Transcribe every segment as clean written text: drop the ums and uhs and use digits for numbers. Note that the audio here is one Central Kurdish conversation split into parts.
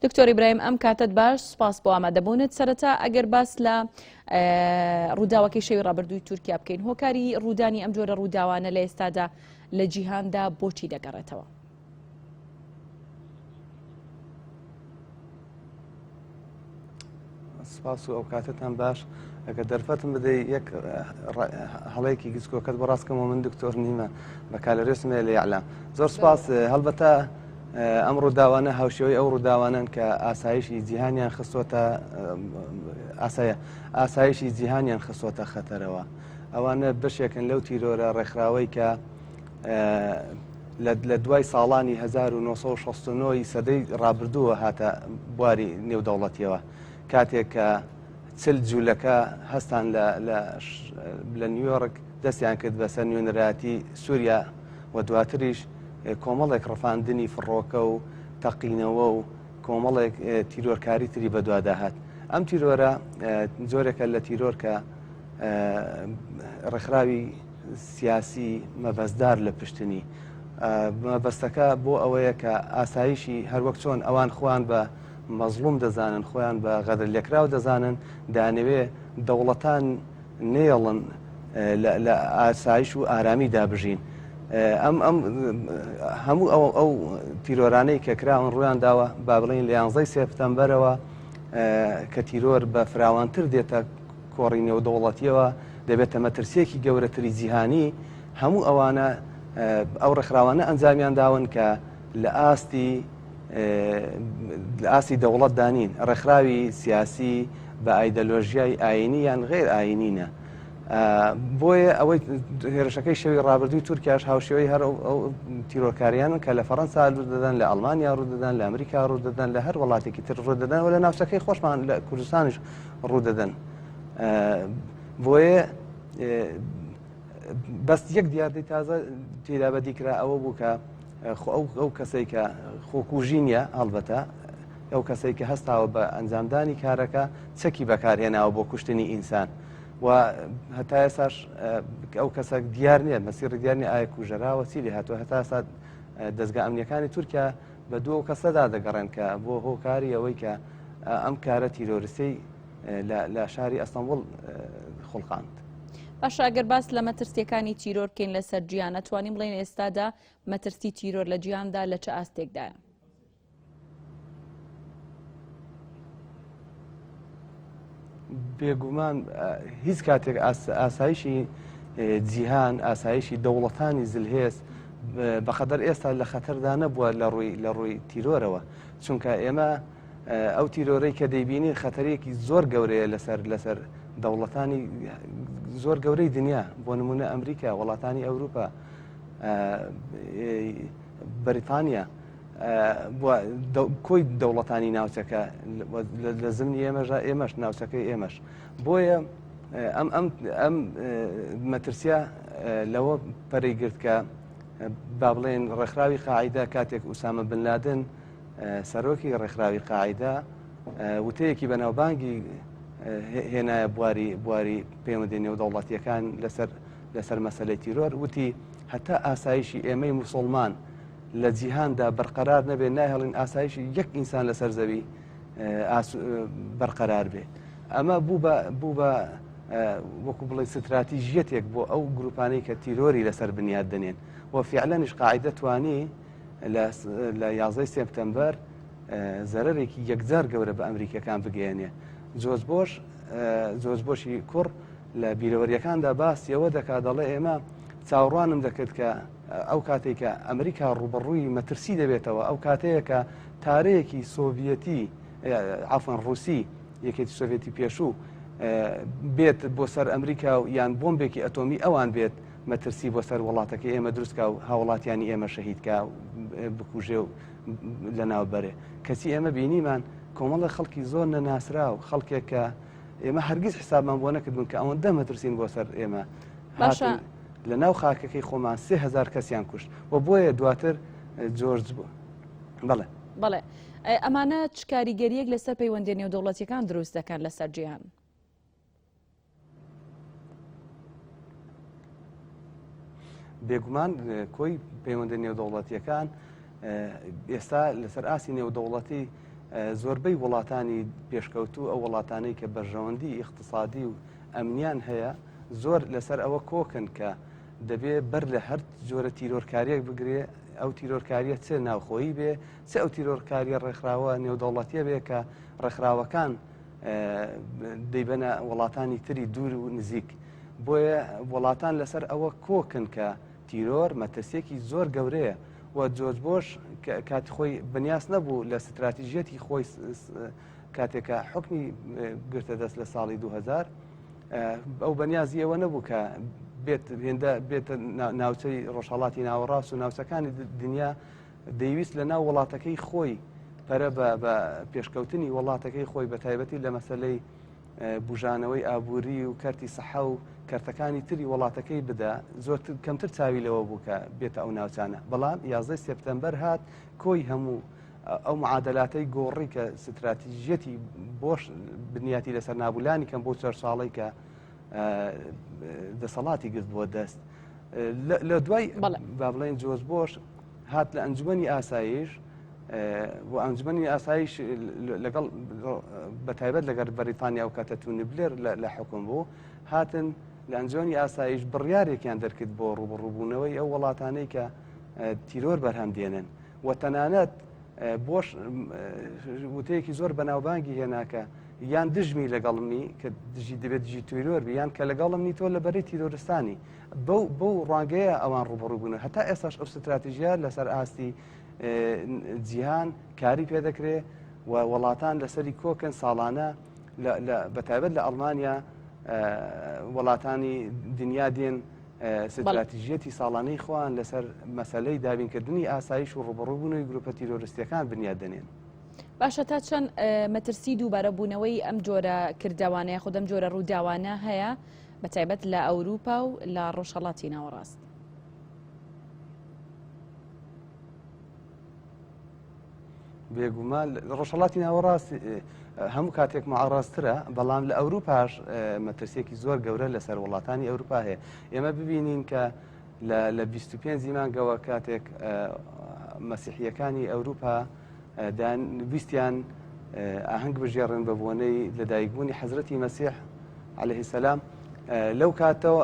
دکتۆر ئیبراهیم ئەم کاتت باش سوپاس بۆ ئامادەبوونت سەرەتا ئەگەر باس لە ڕووداوەکەی شەوی ڕابردووی تورکیا بکەین هۆکاری ڕوودانی ئەم جۆرە ڕووداوانە لە ئێستادا لە جیهاندا بۆچی دەگەڕێتەوە؟ سپاس و ئەو کاتتان باش ئەگە دەرفەتم بدەی یەک هەڵەیەکی گچکۆکەت بۆ ڕاستکەمەوە من دکتۆر نیمە بەکالۆریۆسم هەیە لە ئیعلام زۆر سپاس هەڵبەتە ئەم ڕووداوانە هاوشێوەی ئەو ڕووداوانەن کە ئاسایشی جیهانیان خستۆتە ئاسایە ئاسایشی جیهانیان خستۆتە خەتەرەوە ئەوانە بەشێکن لەو تیرۆرە ڕێکخراوەی کە لە دوای ساڵانی 1969 ی سەدەی ڕابردووە هاتە بواری نێودەوڵەتیەوە کاتێک کە چل جوولەکە هەستان لە نیویۆرک دەستیان کرد بەسەر نوێنەرایەتی سووریا و دواتریش کۆمەڵێک ڕفاندنی فڕۆکە و تەقینەوە و کۆمەڵێک تیرۆرکاری تری بەدوادا هات. ئەم تیرۆرە جۆرێکە لە تیرۆر کە ڕێکخراوی سیاسی مەبەستدار لە پشتنی. مەبەستەکە بۆ ئەوەیە کە ئاسایشی هەروەک چۆن ئەوان خۆیان بە مەزڵوم دەزانن، خۆیان بە غەدرلێکراو دەزانن، دەیانەوێ دەوڵەتان نەیەڵن لە ئاسایش و ئارامیدا بژین. ئەم ئەم هەموو ئەو ئەو تیرۆرانەی کە کراون ڕویان داوە با بڵێین لە یانزەی سێپتەمبەرەوە کە تیرۆر بە فراوانتر دێتە کۆڕی نێودەوڵەتیەوە دەبێتە مەترسیەکی گەورەتری جیهانی هەموو ئەوانە ئەو ڕێکخراوانە ئەنجامیان داون کە لە ئاستی لە ئاستی دەوڵەتدا نین، ڕێکخراوی سیاسی بە ئایدەلۆژیای ئاینی یان غیر ئاینینە. بۆیە ئەوەی هێرشەکەی شەوی ڕابردووی تورکیاش هاوشێوەی هەر ئەو تیرۆرکاریانن کە لە فەڕەنسا ڕوو دەدەن، لە ئەڵمانیا ڕوو دەدەن، لە ئەمریکا ڕوو دەدەن، لە هەر وڵاتێکی تر ڕوو دەدەن و لە ناوچەکەی خۆشمان لە کوردستانیش ڕوو دەدەن. بۆیە بەس یەک دیاردەی تازە تێدا بەدی کرا ئەوە بوو کە خۆ ئەو ئەو کەسەی کە خۆکوژی نییە هەڵبەتە ئەو کەسەی کە هەستاوە بە ئەنجامدانی کارەکە چەکی بەکارهێناوە بۆ کوشتنی ئینسان و هەتا ئێساش ئەو کەسە دیار نییە مەسیڕی دیار نییە ئایا کوژەراوە چی لێ هاتووە هەتا ئێستا دەزگا ئەمنیەکانی تورکیا بە دوو ئەو کەسەدا دەگەڕێن کە بۆ هۆکاری ئەوەی کە ئەم کارە تیرۆریستەی لە شاری ئەستەنبوڵ خوڵقاند. باشە ئەگەر باس لە مەترسیەکانی تیرۆر بکەین لەسەر جیهان ئەتوانین بڵێین ئێستادا مەترسی تیرۆر لە جیهاندا لە چ ئاستێکدایە؟ بێگومان هیچ کاتێک ئاسایشی جیهان ئاسایشی دەوڵەتانی زلهێز بەقەدەر ئێستا لە خەتەردا نەبووە لە ڕووی لە ڕووی تیرۆرەوە چونکە ئێمە ئەو تیرۆرەی کە دەیبینین خەتەرێکی زۆر گەورەیە لەسەر لەسەر دەوڵەتانی زۆر گەورەی دنیا بۆ نمونە ئەمریکا وڵاتانی ئەوروپا بەریتانیا کۆی دەوڵەتانی ناوچەکە لە زمنی ئێمەژا ئێمەش ناوچەکەی ئێمەش بۆیە ئەم ئەم ئەم مەترسیە لەوە پەرەی گرت کە با بڵێن ڕێکخراوی قاعیدە کاتێک ئوسامە بن لادن سەرۆکی ڕێکخراوی قاعیدە وتەیەکی بەناوبانگی هێنایە بواری بواری پەیوەندی نێودەوڵەتیەکان لەسەر لەسەر مەسەلەی تیرۆر وتی هەتا ئاسایشی ئێمەی موسڵمان لە جیهاندا بەرقەرار نەبێت ناهێڵین ئاسایشی یەک ئینسان لەسەر زەوی بەرقەرار بێ ئەمە بوو بە بوو بە وەکو بڵێ ستراتیژیەتێک بۆ ئەو گروپانەی کە تیرۆری لەسەر بنیاد دەنێن و فعلەنیش قاعدە توانی لە یازدەی سێپتەمبەر زەرەرێکی یەکجار گەورە بە ئەمریکیەکان بگەیەنێ. جۆرج بۆش جۆرج بۆشی کوڕ لە بیرەوەریەکاندا باسی ئەوە دەکات دەڵێ ئێمە چاوەڕوانم دەکرد کە ئەو کاتێک کە ئەمریکا ڕوبەڕووی مەترسی دەبێتەوە ئەو کاتەیە کە تارەیەکی سۆڤەتی عفن ڕوسی یەکێتی سۆڤێتی پێشوو بێت بۆ سەر ئەمریکا و یان بۆمبێکی ئەتۆمی ئەوان بێت مەترسی بۆ سەر وڵاتەکەی ئێمە دروست کا و هاوڵاتیانی ئێمە شەهید کا و بکوژێ و لەناو بەرێ. کەچی ئێمە بینیمان کۆمەڵێک خەڵکی زۆر نەناسراو، خەڵکێک کە ئێمە هەرگیز حسابمان بۆ نەکردبوون کە ئەوەندە مەترسین بۆ سەر ئێمە باشە. هاتن لە ناو خاکەکەی خۆمان 3000 کەسیان کوشت و بۆیە دواتر جۆرج بۆ بەڵێ. بەڵێ. ئەمانە چ کاریگەرییەک لەسەر پەیوەندییە نێودەوڵەتییەکان دروست دەکەن لەسەر جیهان؟ بێگومان کۆی پەیوەندە نێودەوڵەتیەکان ئێستا لەسەر ئاستی نێودەوڵەتی زۆربەی وڵاتانی پێشکەوتوو ئەو وڵاتانەی کە بەرژەوەندی ئیقتسادی و ئەمنیان هەیە زۆر لەسەر ئەوە کۆکن کە دەبێ بەر لە هەر جۆرە تیرۆرکاریەک بگرێ ئەو تیرۆرکاریە چ ناوخۆیی بێ چ ئەو تیرۆرکاریە ڕێکخراوە نێودەوڵەتیە بێ کە ڕێکخراوەکان دەیبەنە وڵاتانی تری دوور و نزیک بۆیە وڵاتان لەسەر ئەوە کۆکن کە تیرۆر مەترسیەکی زۆر گەورەیە و جۆرج بۆش کاتی خۆی بنیاس نەبوو لە ستراتیژیەتی خۆی کاتێکە حکمی گرتە دەست لە ساڵی 2000 ئەو بەنیازی ئەوە نەبوو کە بێت هێندە بێتە ناوچەی ڕۆژهڵاتی ناوەڕاست و ناوچەکانی دنیا دەیویست لە ناو وڵاتەکەی خۆی پەرە بە پێشکەوتنی وڵاتەکەی خۆی بە تایبەتی لە مەسلەی بوژانەوەی ئابووری و کەرتی سەحە و کەرتەکانی تری وڵاتەکەی بدا زۆرتر کەمتر چاوی لەوە بوو کە بێتە ئەو ناوچانە بەڵام یازدەی سێپتەمبەر هات کۆی هەموو ئەو معادلاتەی گۆڕی کە ستراتیژیەتی بۆش بنیاتی لەسەر نابولانی کەم بۆ چوار ساڵی کە دەسەڵاتی گرت بۆ دەست لە دوای با بڵێن جۆز بۆش هات لە ئەنجومی ئاسایش و ئەنجومەنی ئاسایش لەگەڵ بە تایبەت لەگەر بەریتانیا و کاتە تونی بلێر لە حکوم بوو هاتن لە ئەنجومەنی ئاسایش بڕیارێکیان دەرکرد بۆ ڕوبڕوبوونەوەی ئەو وڵاتانەی کە تیرۆر بەرهەم دێنن و تەنانەت بۆش وتەیەکی زۆر بەناوبانگی هێناکە یان دژمی لەگەڵمنی کە دژی دەبێت دژی تیرۆر بی یان کە لەگەڵمنی تۆ لە بەرەی تیرۆرستانی بەو بەو ڕوانگەیە ئەوان ڕوبەڕوو بوون هەتا ئێستاش ئەو ستراتیژیە لەسەر ئاستی جیهان کاری پێدەکرێ و وڵاتان لەسەری کۆکن ساڵانە بە تایبەت لە ئەڵمانیا وڵاتانی دنیا دێن ستراتیژیەتی ساڵانەی خۆیان لەسەر مەسلەی دابینکردنی ئاسایش و ڕوبەڕووبوونەوەی گروپە تیرۆرستیەکان بنیاد دەنێن. باشە تا چەند مەترسی دووبارە بوونەوەی ئەم جۆرە کردەوانە یاخود ئەم جۆرە ڕووداوانە هەیە بە تایبەت لە ئەوروپا و لە ڕۆژهەڵاتی ناوەڕاست؟ بێگومان ڕۆژهڵاتی ناوەڕاست هەموو کاتێک معڕاسترە بەڵام لە ئەوروپاش مەترسیەکی زۆر گەورە لەسەر وڵاتانی ئەوروپا هەیە ئێمە ببینین کە لە 25 مانگەوە کاتێک مەسیحیەکانی ئەوروپا دان ویستیان ئاهەنگ بژێڕن بە بۆنەی لەدایکبوونی حەزرەتی مەسیح عليه السلام لەو کاتەوە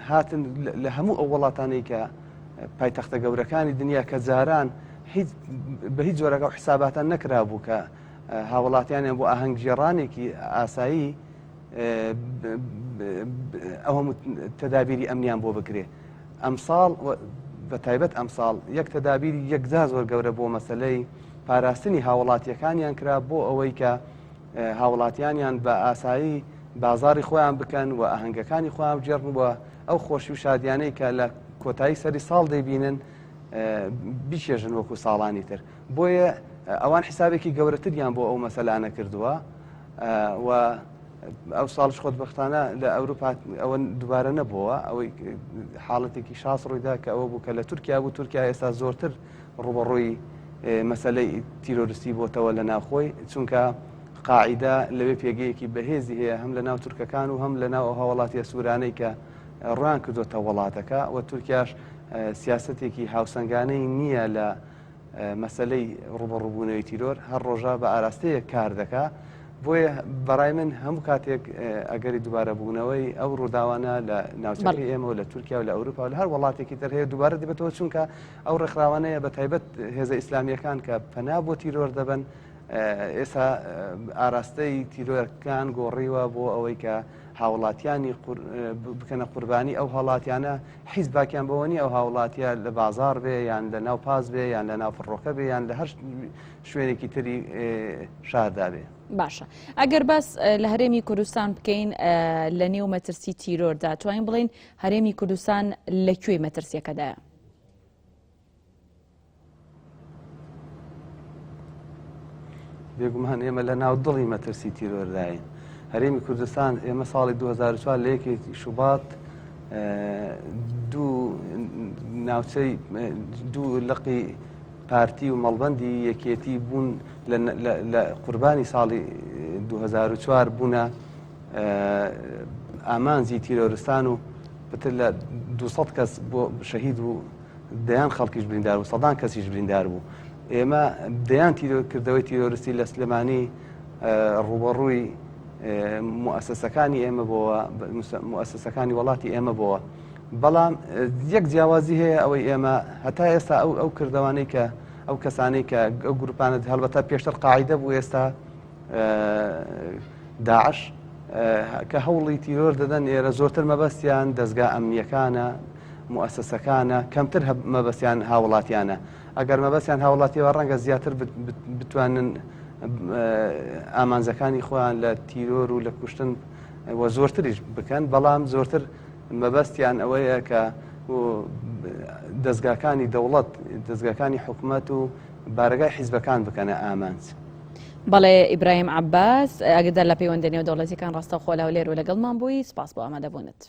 هاتن لە هەموو ئەو وڵاتانەی کە پایتەختە گەورەکانی دنیا کە جاران هیچ بە هیچ جۆرەکە و حساباتان نەکرابوو کە هاوڵاتیانیان بۆ ئاهەنگگێڕانێکی ئاسایی ئەو هەموو تەدابیری ئەمنیان بۆ بکرێ ئەمساڵ بە تایبەت ئەمساڵ یەک تەدابیری یەکجا زۆر گەورە بۆ مەسلەی پاراستنی هاوڵاتیەکانیان کرا بۆ ئەوەی کە هاوڵاتیانیان بە ئاسایی بازاری خۆیان بکەن و ئاهەنگەکانی خۆیان بگێڕن و ئەو خۆشی و شادیانەی کە لە کۆتایی سەری ساڵ دەیبینن بیچێژن وەکو ساڵانی تر بۆیە ئەوان حیسابێکی گەورەتریان بۆ ئەو مەسەلانە کردووە و ئەو ساڵش خۆشبەختانە لە ئەوروپا ئەوە دووبارە نەبووە ئەوەی حاڵەتێکی شاس ڕوویدا کە ئەوە بوو کە لە تورکیا بوو تورکیا ئێستا زۆرتر ڕوبەڕووی مەسلەی تیرۆریستی بۆتەوە لە ناوخۆی چونکە قاعیدە لەوێ پێگەیەکی بەهێزی هەیە هەم لە ناو تورکەکان و هەم لە ناو ئەو هاوڵاتیە سوورانەی کە ڕویان کردوتە وڵاتەکە و تورکیاش سیاستێکی هاوسەنگانەی نییە لە مەسلەی ڕوبەڕوبوونەوەی تیرۆر هەر ڕۆژە بە ئاراستەیەک کار دەکا بۆیە بەڕای من هەموو کاتێک ئەگەری دووبارە بوونەوەی ئەو ڕووداوانە لە ناوچەکەی ئێمە و لە تورکیا و لە ئەوروپا و لە هەر وڵاتێکی تر هەیە دووبارە دەبێتەوە چونکە ئەو ڕێکخراوانەیە بە تایبەت هێزە ئیسلامیەکان کە پەنا بۆ تیرۆر دەبن ئێستا ئاراستەی تیرۆرەکان گۆڕیوە بۆ ئەوەی کە هاوڵاتیانی بکەنە قوربانی ئەو هاوڵاتیانە حیز باکیان بەوە نیە ئەو هاوڵاتیە لە بازار بێ یان لە ناو پاس بێ یان لە ناو فڕۆکە بێ یان لە هەر شوێنێکی تری شاردا بێ. باشە ئەگەر باس لە هەرێمی کوردستان بکەین لە نێو مەترسی تیرۆردا توانین بڵین هەرێمی کوردستان لە کوێی مەترسیەکەدایە؟ بێگومان ئێمە لە ناو دڵی مەترسی تیرۆرداین هەرێمی کوردستان ئێمە ساڵی 2004 لە یەکێکی شوبات دوو ناوچەی دوو لقی پارتی و مەڵبندی یەکێتی بوون لە قوربانی ساڵی 2004 بوونە ئامانجی تیرۆرستان و پتر لە 200 کەس بۆ شەهید و دەیان خەڵکیش بریندار بوو، سەدان کەسیش بریندار بوو. ئێمە دەیان کردەوەی تیرۆریستی لە سلێمانی ڕووبەڕووی موئەسەسەکانی ئێمە بۆوە، موئەسەسەکانی وڵاتی ئێمە بۆوە. بەڵام یەک جیاوازی هەیە ئەوەی ئێمە هەتا ئێستا ئەو ئەو کردەوانەی کە ئەو کەسانەی کە ئەو گروپانە هەڵبەتە پێشتر قاعیدە بوو ئێستا داعش کە هەوڵی تیرۆر دەدەن ئێرە زۆرتر مەبەستیان دەستگا ئەمنیەکانە موئەسەسەکانە کەمتر مەبەستیان هاوڵاتیانە ئەگەر مەبەستیان هاوڵاتیەوە ڕەنگە زیاتر بتوانن ئامانجەکانی خۆیان لە تیرۆر و لە کوشتن و زۆرتریش بکەن بەڵام زۆرتر مەبەستیان ئەوەیە کە دەستگاکانی دەوڵەت دەستگاکانی حکومەت و بارەگای حیزبەکان بکەنە ئامانج. بەڵێ ئیبراهیم عەباس ئاگدار لە پەیوەندە نێودەوڵەتیەکان ڕاستەوخۆ لە هەولێر و لەگەڵمان بووی سپاس بۆ ئامادەبوونت.